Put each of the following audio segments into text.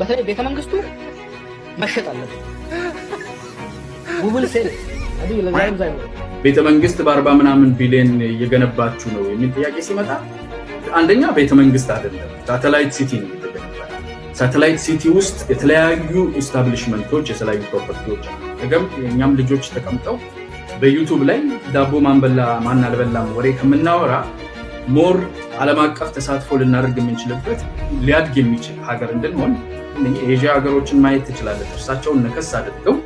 በተለይ ቤተ መንግስቱ መሸጥ አለበት። We will sell አብይ ለዛሬም ዛይሆን። ቤተ መንግስት በ40 ምናምን ቢሊዮን እየገነባችሁ ነው የሚል ጥያቄ ሲመጣ፣ አንደኛ ቤተ መንግስት አይደለም፣ satellite city ነው የተገነባ። Satellite city ውስጥ የተለያዩ establishment ኦች፣ የተለያዩ property ዎች አሉ። ነገም የእኛም ልጆች ተቀምጠው በ YouTube ላይ ዳቦ ማን በላ ማን አልበላም ወሬ ከምናወራ more ዓለም አቀፍ ተሳትፎ ልናደርግ የምንችልበት፣ ሊያድግ የሚችል ሀገር እንድንሆን የኤዥያ ሀገሮችን ማየት ትችላለን። እርሳቸውን ነከስ አድርገው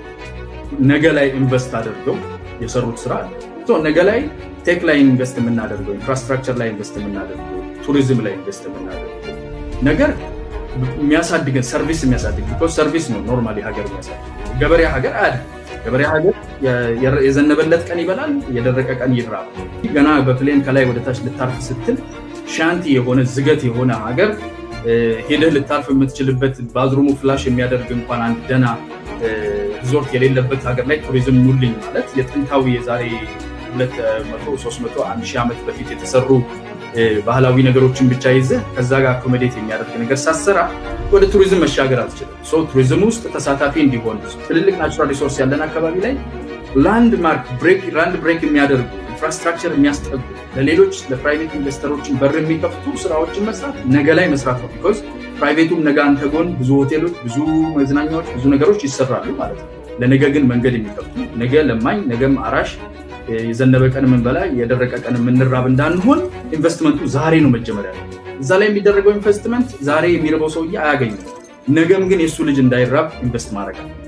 ነገ ላይ invest አድርገው የሰሩት ስራ አለ። ነገ ላይ tech ላይ invest የምናደርገው፣ infrastructure ላይ invest የምናደርገው፣ ቱሪዝም ላይ invest የምናደርገው ነገር የሚያሳድገን፣ service የሚያሳድግ፣ because service ነው normally ሀገር የሚያሳድግ። ገበሬ ሀገር አያድግም። ገበሬ ሀገር የዘነበለት ቀን ይበላል፣ የደረቀ ቀን ይራባል። ገና በ plane ከላይ ወደታች ልታርፍ ስትል shanty የሆነ፣ ዝገት የሆነ ሀገር፣ ሄደህ ልታርፍ የምትችልበት bathroom ኡ flush የሚያደርግ እንኳን አንድ ደና ሪዞርት የሌለበት ሀገር ላይ ቱሪዝም ኑልኝ ማለት የጥንታዊ የዛሬ 200፣ 300፣ 1000 ዓመት በፊት የተሰሩ ባህላዊ ነገሮችን ብቻ ይዘህ ከዛ ጋር accommodate የሚያደርግ ነገር ሳትሰራ ወደ ቱሪዝም መሻገር አትችልም። ቱሪዝም ውስጥ ተሳታፊ እንዲሆን ትልልቅ natural resource ያለን አካባቢ ላይ landmark break፣ land break የሚያደርጉ፣ infrastructure የሚያስጠጉ፣ ለሌሎች ለ private investor ኦችን በር የሚከፍቱ ስራዎችን መስራት ነገ ላይ መስራት ነው። Because private ኡም ነገ አንተ ጎን ብዙ ሆቴሎች፣ ብዙ መዝናኛዎች፣ ብዙ ነገሮች ይሰራሉ ማለት ነው። ለነገ ግን መንገድ የሚከፍቱ፣ ነገ ለማኝ ነገም አራሽ፣ የዘነበ ቀን የምንበላ የደረቀ ቀን የምንራብ እንዳንሆን ኢንቨስትመንቱ ዛሬ ነው መጀመሪያ ያለው። እዛ ላይ የሚደረገው ኢንቨስትመንት ዛሬ የሚርበው ሰውዬ አያገኝም። ነገም ግን የእሱ ልጅ እንዳይራብ invest ማድረግ አለ።